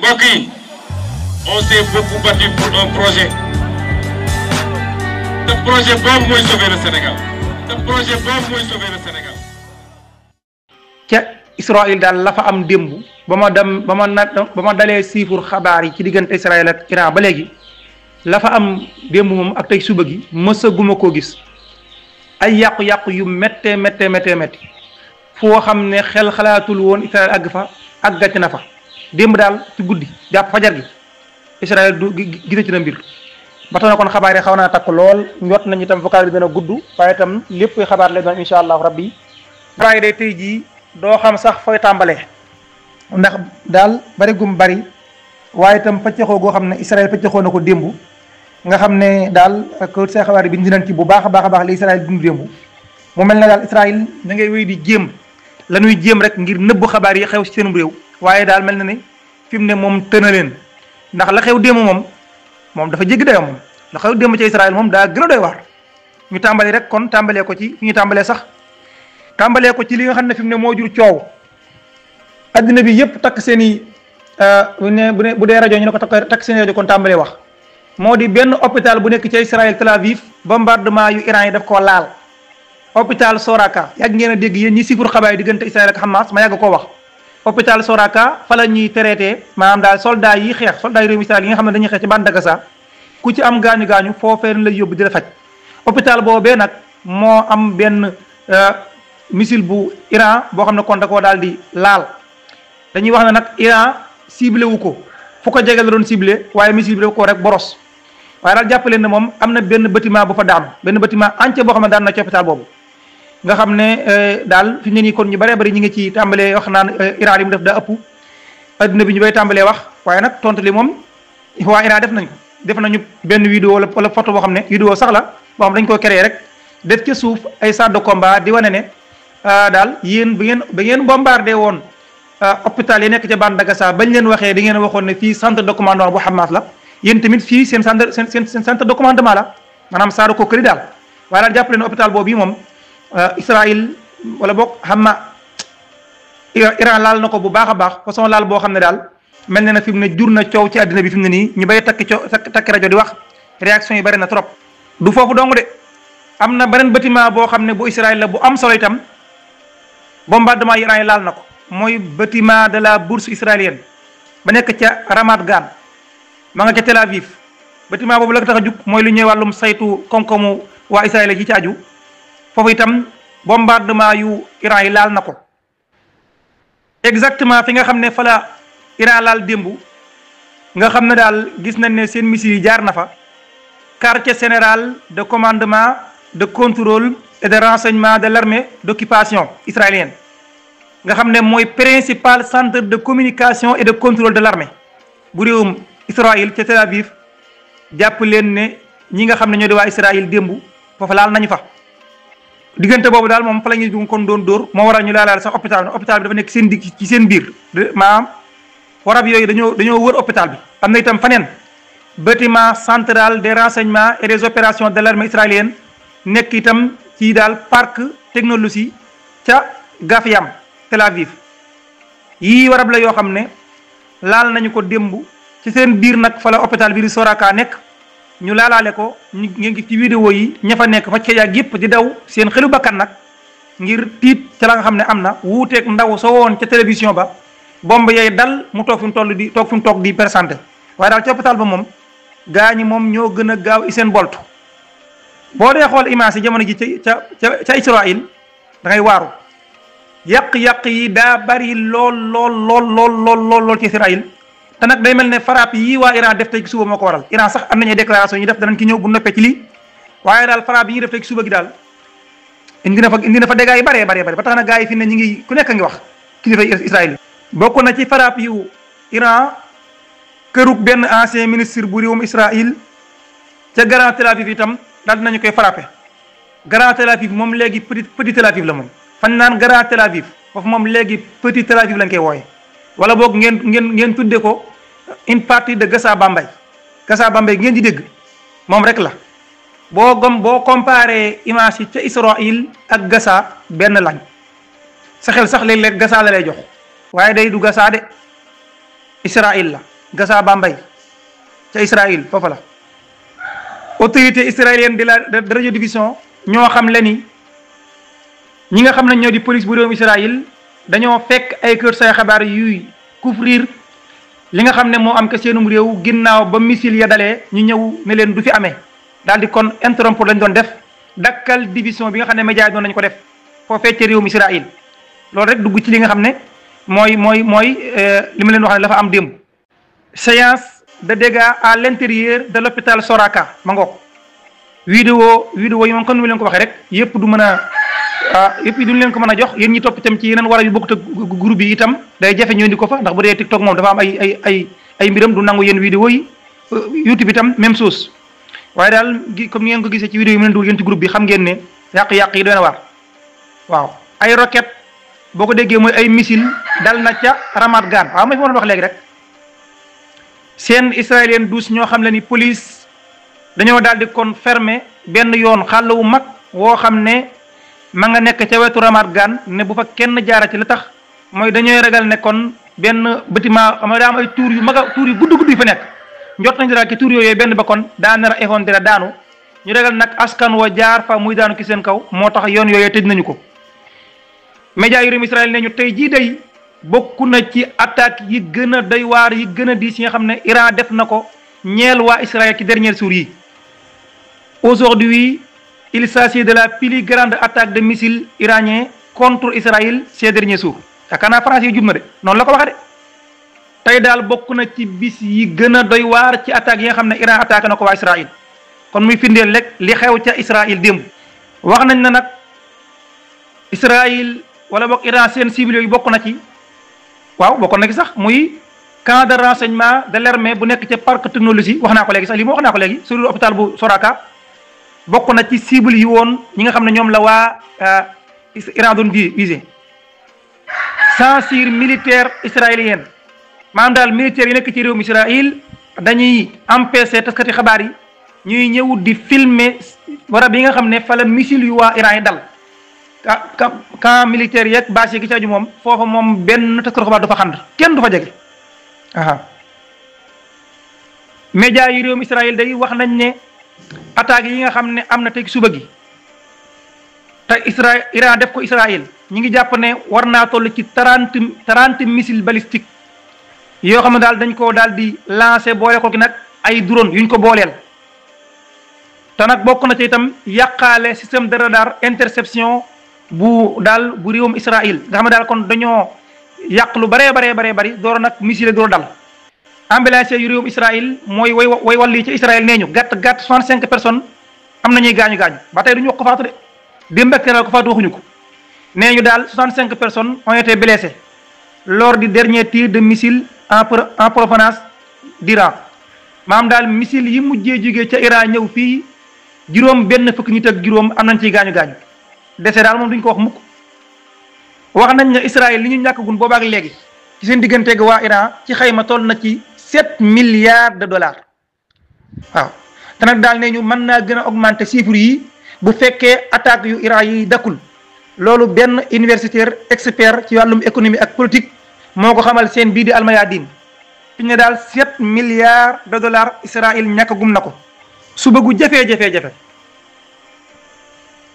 mbokk yi on s'est beaucoup battu pour un projet te projet boobu mooy sauver le Sénégal te projet boobu mooy sauver le Sénégal. ca Israël daal la fa am démb ba ma dalee siifur xabaar yi ci diggante Israël ak Iran ba léegi la fa am démb moom ak tey suba gi mësaguma koo gis ay yàqu-yàqu yu méttee foo xam ne xel xalaatul woon Israël àgg fa àggati na fa démb daal ci guddi jàpp fajar gi Israël du gisati na mbir ba tax na kon xabaar yi xaw naa takk lool njot nañu itam vocal bi dana gudd waaye itam lépp xabaar lay doon incha allahu rabbi xabaar yi day tey jii doo xam sax fooy tàmbalee ndax daal bari gum bari waaye itam pëccëxoo goo xam ne Israël pëccëxoo na ko démb nga xam ne daal ko say xabaar yi bind nañ ci bu baax a baax li Israël dund démb mu mel ne daal Israël da ngay wéy di jéem la ñuy jéem rek ngir nëbb xabaar yi xew ci seen réew waaye daal mel na ne fi mu ne moom tëna leen ndax la xew démb moom dafa jéggi dayoo moom la xew démb ci Israël moom daa gën a doy waar ñu tàmbali rek kon tàmbalee ko ci fi ñu tàmbalee sax tàmbalee ko ci li nga xam ne fi mu ne moo jur coow addina bi yëpp takk seen i bu dee rajo ñu ne ko takk seen i rajo kon tàmbalee wax moo di benn hôpital bu nekk ci Israël Tel Aviv bombardement yu Iran yi daf koo laal hôpital Soraka yàgg ngeen a dégg yéen ñi sifur xabaar yi diggante Israël ak Hamas ma yàgg koo wax hôpital Soraka fa la ñuy traité maanaam daal soldat yi xeex soldat yi réew Israël yi nga xam ne dañuy xeex ci bande Gaza ku ci am gaañu foofee lay yóbbu di la faj hôpital boobee nag moo am benn missile bu Iran boo xam ne kon da koo daal di laal dañuy wax ne nag Iran ciblé wu ko fu ko jege la doon ciblé waaye missile bi da ko rek boros waaye daal jàpp leen ne moom am na benn bâtiment bu fa daanu benn bâtiment entier boo xam ne daan na ci hôpital boobu nga xam ne daal fi mu ne nii kon ñu bëree bëri ñu ngi ci tàmbalee wax naan Iran li mu def daa ëpp adduna bi ñu bay tàmbalee wax waaye nag tontu li moom waa Iran def nañu benn vidéo wala photo boo xam ne vidéo sax la boo xam dañ ko créé rek def ca suuf ay chars de combat di wane ne daal yéen ba ngeen bombardé woon hôpital yi nekk ca bande Gaza bañ leen waxee di ngeen waxoon ne fii centre de commandement bu Hamas la yéen tamit fii seen centre de commandement la maanaam saaro ko këri daal waaye daal jàpp leen hôpital boobu moom Israël wala boog Iran laal na ko bu baax a baax façon laal boo xam ne daal mel na fi mu ne jur na coow ci àddina bi fi mu ne nii ñu bay takki rajo di wax réaction yi bari na trop. du foofu dong de am na beneen bâtiment boo xam ne bu Israël la bu am solo itam bombardement Iran yi laal na ko mooy bâtiment de la bourse israélienne ba nekk ca Ramat Gan ma nga ca Tel Aviv bâtiment boobu la ko tax a jug mooy lu ñuy wàllum saytu koom-koomu waa Israël yi ci aju foofu itam bombardement yu Iran yi laal na ko exactement fi nga xam ne fa la Iran laal démb nga xam ne daal gis nañ ne seen missile yi jaar na fa quartier général de commandement de contrôle et de renseignement de l'armée d'occupation israélienne nga xam ne mooy principal centre de communication et de contrôle de l'armée bu réewum Israël ca Tel Aviv jàpp leen ne ñi nga xam ne ñoo di waa Israël démb foofu laal nañu fa diggante boobu daal moom fa la ñuy kon doon dóor moo waral ñu laalaal sax hôpital bi dafa nekk seen digg ci seen biir maanaam warab yooyu dañoo wër hôpital bi am na itam faneen bâtiment central des renseignements et des opérations de l'armée israélienne nekk itam ci daal parc technologie ca Gafyam Tel Aviv yii warab la yoo xam ne laal nañu ko démb ci seen biir nag fa la hôpital bi di Soraka nekk ñu laalaale ko ñu ngi ci vidéo yi ña fa nekk fa ca yëpp di daw seen xelu bakkan nag ngir tiit ca la nga xam ne am na wuuteeg ndaw soo woon ca télévision ba bomb yooyu dal mu toog fi mu toog di présenté waaye daal ci hôpital ba moom gaa ñi moom ñoo gën a gaaw i seen bolt boo dee xool image yi jamono ji ca Israël da ngay waaru yàq-yàq yi daa bari lool ci Israël te nag day mel ne frappe yi waa Iran def tey suba moo ko waral Iran sax am nañu déclaration yi def danañ ki ñëw bu noppee ci lii waaye daal frappe yi ñuy def tey suba gi daal indi na fa dégâts yi bëree ba tax na gaa yi fi ne ñu ngi ku nekk ngi wax kilifa Israël bokk na ci frappe yu Iran kërug benn ancien ministre bu réewum Israël ca Grand Tel Aviv itam daal dinañu koy frappé Grand Tel Aviv moom léegi petit Tel Aviv la moom fañ naan Grand Tel Aviv foofu moom léegi petit Tel Aviv lañ koy wooye wala boog ngeen tudde ko une partie de Gaza Bambey ngeen di dégg moom rek la boo comparé image yi ca Israël ak Gaza benn lañ sa xel sax léeg-léeg Gaza la lay jox waaye day du Gaza de Israël la Gaza Bambey ca Israël foofa la. autorité israélienne de radiodivision ñoo xam le ni ñi nga xam ne ñoo di police bu réewum Israël dañoo fekk ay kër say xabaar yuy couvrir li nga xam ne moo am ke seenum réew ginnaaw ba missile ya dalee ñu ñëw ne leen du fi amee daal di kon interrompre lañ doon def dakkal division bi nga xam ne média yi doon nañu ko def foofee ca réewum Israël loolu rek dugg ci li nga xam ne mooy li ma leen wax ne dafa am démb. séance de dégâts à l'intérieur de l'hôpital Soraka ma ngoog vidéo yi moom comme ni ma leen ko waxee rek yëpp du mën a yëpp duñ leen ko mën a jox yéen ñi topp itam ci yeneen war a yu bokkut ak groupe yi itam day jafe ñu indi ko fa ndax bu dee TikTok moom dafa am ay mbiram du nangu yenn vidéo yi YouTube itam même chose waaye daal comme ni ngeen ko gisee ci vidéo yi mu leen dugg yéen ci groupe bi xam ngeen ne yàq-yàq yi doy na waar waaw ay roquette boo ko déggee mooy ay missile dal na ca Ramat Gan waaw ma fi ma doon wax léegi rek seen israélien douce ñoo xam le ni police dañoo daal di kon fermer benn yoon xàll wu mag woo xam ne ma nga nekk ca wetu Ramat Gan ne bu fa kenn jaara ci la tax mooy dañooy ragal ne kon benn bâtiment mooy daa am ay tuur yu mag a tuur yu gudd yu fa nekk njot nañu daal ci tuur yooyu benn ba kon daa nar a effondré daanu ñu ragal nag askan wa jaar fa muy daanu ki seen kaw moo tax yoon yooyu tëj nañu ko. média yu réew Israël ne ñu tey jii day bokk na ci attaque yi gën a doy waar yi gën a diis yi nga xam ne Iran def na ko ñeel waa Israël ci dernier jour yi. Aujourd'hui, il s'agit de la plus grande attaque de missiles iraniens contre Israël ces derniers jours yaakaar naa français yi jub na de noonu la ko waxee de tey daal bokk na ci bis yi gën a doy waar ci attaques yi nga xam ne Iran attaqué na ko waa Israël kon muy firndeel rek li xew ca Israël démb. wax nañ ne nag Israël wala boog Iran seen cibles yooyu bokk na ci waaw bokk na ci sax muy camp de renseignement de l'armée bu nekk ca parc technologie wax naa ko léegi sax lii moo wax naa ko léegi sur hôpital bu Soraka. bokk na ci cible yi woon ñi nga xam ne ñoom la waa Iran doon visé censure militaire israélienne maanaam daal militaire yi nekk ci réewum Israël dañuy empêcher taskati xabaar yi ñuy ñëw di filmer barab yi nga xam ne fa la missile yu waa Iran yi dal camp militaire yeeg base yi gi ci aju moom foofa moom benn taskati xabaar du fa xand kenn du fa jege média yi réewum Israël day wax nañ ne attaques yi nga xam ne am na tey suba gi te Iran def ko Israël ñi ngi jàpp ne war naa toll ci 30 missiles balistiques yoo xam ne daal dañ ko daal di lancer boole ko gi nag ay drone yuñ ko booleel te nag bokk na ci itam yàqaale système de radar interception bu réewum Israël nga xam ne daal kon dañoo yàq lu baree bari door nag missile door dal. ambulance yu réewum Israël mooy way walli ci Israël nee ñu gàtt 65 personnes am nañuy gaañu ba tey du ñu wax ko faatu de démb ak ko faatu waxuñu ko nee ñu daal 65 personnes ont été blessées lors du dernier tir de missile en provenance d'Iran maanaam daal missile yi mujjee jógee ca Iran ñëw fii juróom benn fukki nit ak juróom am nañ ciy gaañu dese daal moom duñ ko wax mukk wax nañ ne Israël li ñu ñàkkagun boobaak léegi ci seen digganteeg waa Iran ci xayma toll na ci 7 milliards de dollars waaw te nag daal ne ñu mën naa gën a augmenter chiffres yi bu fekkee attaque yu Iran yi dakkul loolu benn universitaire expert ci wàllum économie ak politique moo ko xamal seen bii di Al-Mayadeen fi ñu ne daal 7 milliards de dollars Israël ñàkkagum na ko suba gu jafe-jafe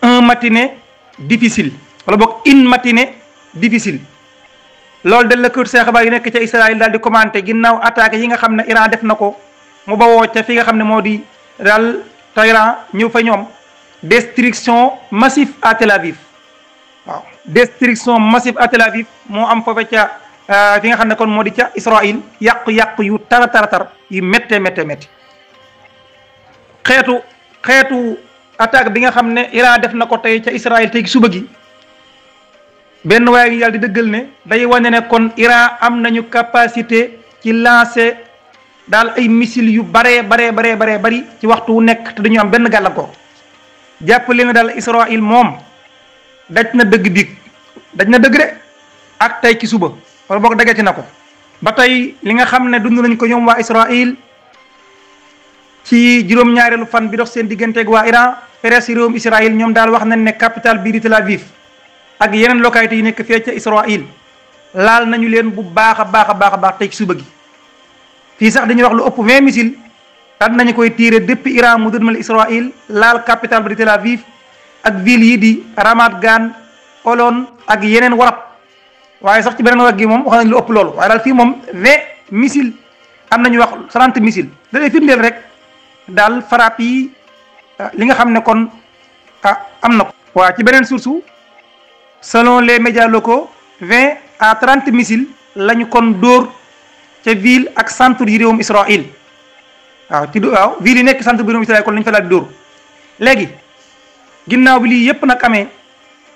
un matinée difficile wala boog une matinée difficile. loolu de la kër see xabaar yi nekk ca Israël daal di commenté ginnaaw attaque yi nga xam ne Iran def na ko mu bawoo ca fi nga xam ne moo di daal Iran ñëw fa ñoom destruction massive à Tel Aviv waaw destruction massive à Tel Aviv moo am foofa ca fi nga xam ne kon moo di ca Israël yàqu-yàqu yu tar yu méttee xeetu attaque bi nga xam ne Iran def na ko tey ca Israël tey suba gi benn waaye ngi yàlla di dëggal ne day wane ne kon Iran am nañu capacité ci lancer daal ay missiles yu bari ci waxtu wu nekk te dañu am benn gàllankoor jàppale na daal Israël moom daj na dëgg de ak tey ci suba wala boog dagati na ko ba tey li nga xam ne dund nañ ko ñoom waa Israël ci juróom-ñaareelu fan bi dox seen digganteeg waa Iran presse réewum Israël ñoom daal wax nañ ne capitale bii di Tel Aviv ak yeneen localités yi nekk fee ca Israël laal nañu leen bu baax a baax tey ci suba gi fii sax dañuy wax lu ëpp 20 missiles daan nañu koy tiire depuis Iran mu dënmal Israël laal capitale bi di Tel Aviv ak ville yi di Ramat Gan Holon ak yeneen warab waaye sax ci beneen wàll gi moom wax nañ lu ëpp loolu waaye daal fii moom 20 missiles am nañu wax 30 missiles da lay firndeel rek daal frappe yi li nga xam ne kon am na ko. waaw ci beneen source selon les médias locaux 20 à 30 missiles lañu kon dóor ca ville ak centre yi réewum Israël waaw ville yi nekk centre bi réewum Israël kon lañu fa daal di dóor léegi ginnaaw bi lii yépp nag amee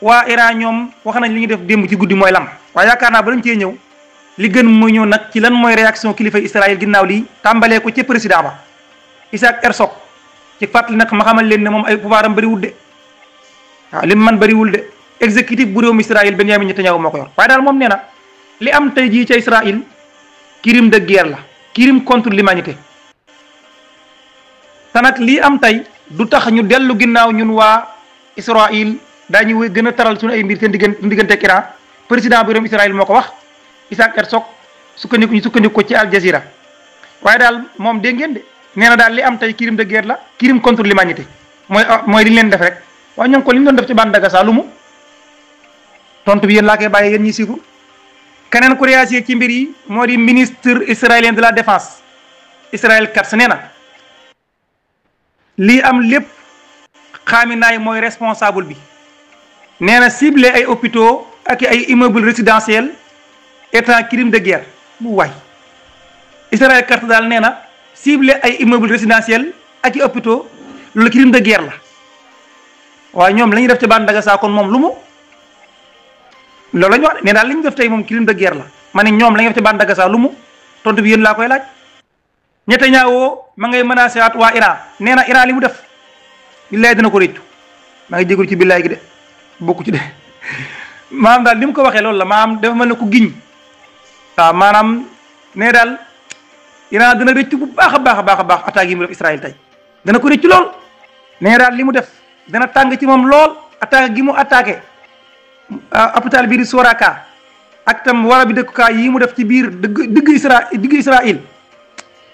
waa Iran ñoom wax nañ li ñu def démb ci guddi mooy lan waaye yaakaar naa ba lañ cee ñëw li gën mooy ñëw nag ci lan mooy réaction kilifa Israël ginnaaw lii tàmbalee ko ca président ba Isaac Herzog ci fàttali nag ma xamal leen ne moom ay pouvoir am bëriwul de waaw li mu man bëriwul de exécutif bu réewum Israël Benyamin Netanyahu moo ko yor waaye daal moom nee na li am tey jii ca Israël crime de guerre la crime contre l'humanité te nag lii am tey du tax ñu dellu ginnaaw ñun waa Israël daañu gën a taral suñu ay mbir seen diggante ak Iran président bu réewum Israël moo ko wax Isaac Herzog sukkandiku ko ci Al Jazeera waaye daal moom dégg ngeen de nee na daal li am tey crime de guerre la crime contre l'humanité mooy li ñu leen def rek waaye ñoom ko li ñu doon def ci bande Gaza lu mu tontu bi yéen laa koy bàyyi yéen ñi siiku keneen ku réagir ci mbir yi moo di ministre israélien de la défense Israël Katz nee na lii am lépp Khamenei mooy responsable bi nee na ciblé ay hôpitaux ak ay immeubles résidentiels étant crime de guerre bu waay Israël Katz daal nee na ciblé ay immeubles résidentiels ak i hôpitaux loolu crime de guerre la waaye ñoom la ñuy def ci bande Gaza kon moom lu mu loolu la ñu wax ne daal li ñu def tey moom crime de guerre la ma ne ñoom la ñuy def ci bande Gaza lu mu tontu bi yéen laa koy laaj Netanyahu ma ngay menacé waat waa Iran nee na Iran li mu def billaay dina ko réccu maa ngi jégalu ci billaay gi de bokku ci de maanaam daal li mu ko waxee loolu la maanaam dafa mel ne ku giñ waaw maanaam nee daal Iran dina réccu bu baax a baax attaque yi mu def Israël tey dana ko réccu lool nee daal li mu def dana tàng ci moom lool attaque gi mu attaqué hôpital bii di Soraka ak tam wara bi dëkkukaay yi mu def ci biir digg Israël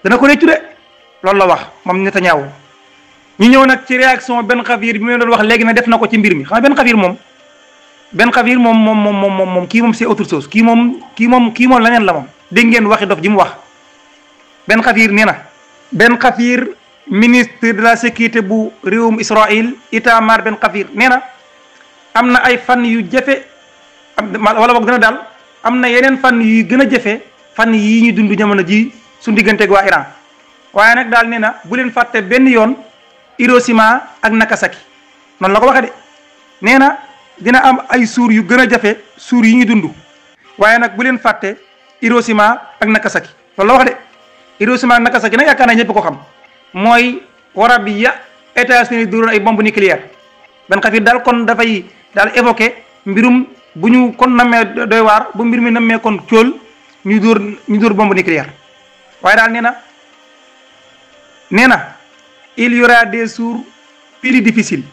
dana ko réccu de loolu la wax moom Netanyahu ñu ñëw nag ci réaction Ben Gvir bi mu doon wax léegi ne def na ko ci mbir mi xam nga Ben Gvir moom kii moom c'est autre chose kii moom leneen la moom dégg ngeen waxi dof ji mu wax Ben Gvir nee na Ben Gvir ministre de la sécurité bu réewum Israël Itamar Ben Gvir nee na am na ay fan yu jafe wala boog dana daal am na yeneen fan yu gën a jafe fan yii ñu dund jamono ji suñu digganteeg waa Iran waaye nag daal nee na bu leen fàtte benn yoon Hiroshima ak Nagasaki noonu la ko waxee de nee na dina am ay suur yu gën a jafe suur yi ñu dund waaye nag bu leen fàtte Hiroshima ak Nagasaki loolu la wax de Hiroshima ak Nagasaki nag yaakaar naa ñëpp ko xam mooy warab bi ya États-Unis dóoroon ay bombe nucléaire Ben Gvir daal kon dafay daal évoqué mbirum bu ñu kon nammee doy waar bu mbir mi nammee kon cóol ñu dóor bombe nucléaire waaye daal nee na il y aura des jours plus difficiles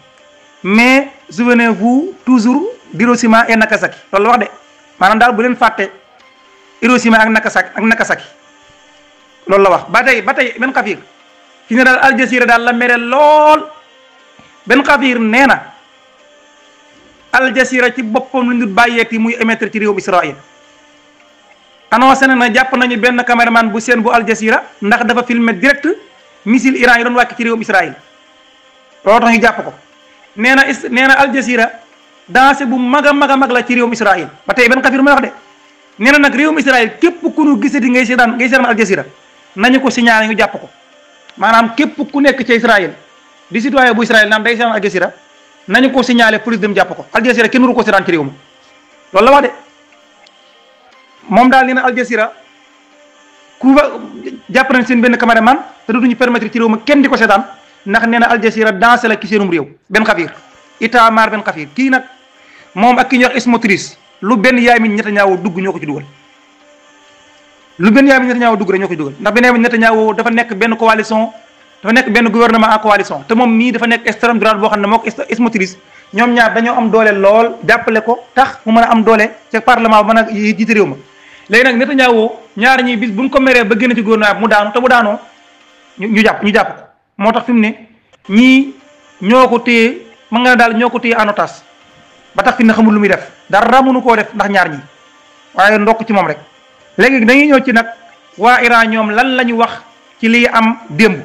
mais souvenez-vous toujours d'Hiroshima et Nagasaki loolu la wax de maanaam daal bu leen fàtte Hiroshima ak Nagasaki loolu la wax ba tey Ben Gvir fi ne daal Al Jazeera daal la mere lool Ben Gvir nee na Al Jazeera ci boppam lu ñu bàyyeeti muy émettre ci réewum Israël annoncé na jàpp nañu benn caméraman bu seen bu Al Jazeera ndax dafa filmer direct missile Iran yi doon wàcc ci réewum Israël loolu tax ñu jàpp ko nee na Al Jazeera dansé bu mag a mag la ci réewum Israël ba tey Ben Gvir mooy wax de nee na nag réewum Israël képp ku nu gisati ngay seetaan Al Jazeera nañu ko signalé ñu jàpp ko maanaam képp ku nekk ci Israël di citoyen bu Israël naan day seetaan Al Jazeera nañu ko signalé police dem jàpp ko Al Jazeera kenn waru ko seetaan ci réew mi loolu la wax de moom daal nee na Al Jazeera ku jàpp nañ seen benn caméraman te dootuñu permettre ci réew mi kenn di ko seetaan ndax nee na Al Jazeera dansé la ci seenum réew Ben Gvir Itamar Ben Gvir kii nag moom ak ki ñuy wax Smotrich lu benn Benyamin Netanyahu dugg ñoo ko ci dugal lu Benyamin Netanyahu dugg rek ñoo ko ci dugal ndax Benyamin Netanyahu dafa nekk benn coalition dafa nekk benn gouvernement en coalition te moom mii dafa nekk extrême droite boo xam ne moo ko Smotrich ñoom ñaar dañoo am doole lool jàppale ko tax mu mën a am doole ca parlement mën a jiite réew ma léegi nag Netanyahu ñaar ñi bis buñ ko meree ba génn ci gouvernement mu daanu te bu daanoo ñu jàpp ko moo tax fi mu ne ñii ñoo ko téye ma nga ne daal ñoo ko téye en otage ba tax fi ne xamul lu muy def dara mënu koo def ndax ñaar ñi waaye ndokk ci moom rek léegi dañuy ñëw ci nag waa Iran ñoom lan la ñu wax ci lii am démb